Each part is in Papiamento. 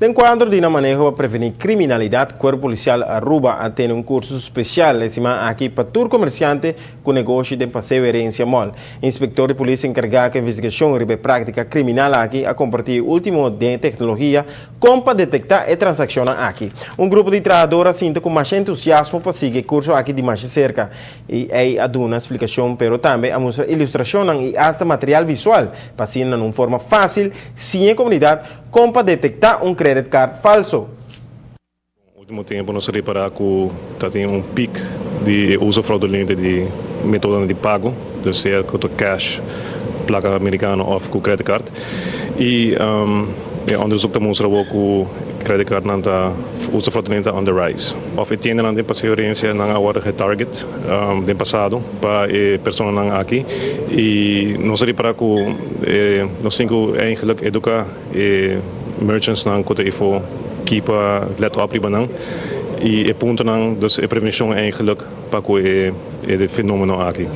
Den cuadro di maneho pa preveni criminalidad, Cuerpo Policial Aruba a tene un curso special e siman aki pa tur comerciante cu negoshi den Paseo Herencia Mall. Inspector di polis encarga cu investigacion riba practica criminal aki a comparti ultimo den tecnologia con pa detecta e transaccion aki. Un grupo di trahado a sinta cu mas entusiasmo pa sigui e curso aki di mas cerca y a duna splicacion, pero tambe a mustra ilustracion y hasta material visual pa asina, den un forma facil, siña comunidad con pa detecta un credit card falso. Ultimo tempo nos a ripara cu tin un pico di uso fraudulento di metodo di pago, dus sea cu cash, placa americano of cu credit card. Y e onderzoek ta mustra cu credit card nan ta uso fraudulento on the rise. Of e tienda nan den Paseo Herencia nan a wordo getarget den pasado pa e persona nan aki y nos a ripara cu nos tin cu eigenlijk educa e merchants nan cu ta ifo keep let op riba nan y e punto nan, dus e prevencion eigenlijk pa cu e fenomeno aki.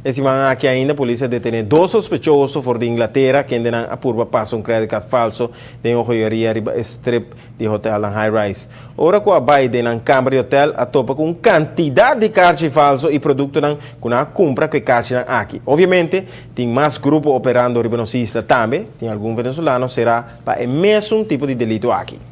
E siman aki ainda, polis a detene dos sospechoso for di Inglatera cu a purba pasa un credit card falso den un joyeria riba strip di hotel high rise. Ora cu a bay den un camber di hotel, a topa cu un cantidad di kaarchi falso y producto nan cu nan a cumpra cu e kaarchi aki. Obviamente, tin mas grupo operando riba nos isla tambe, tin algun venezolano sera pa e mesun tipo di delito aki.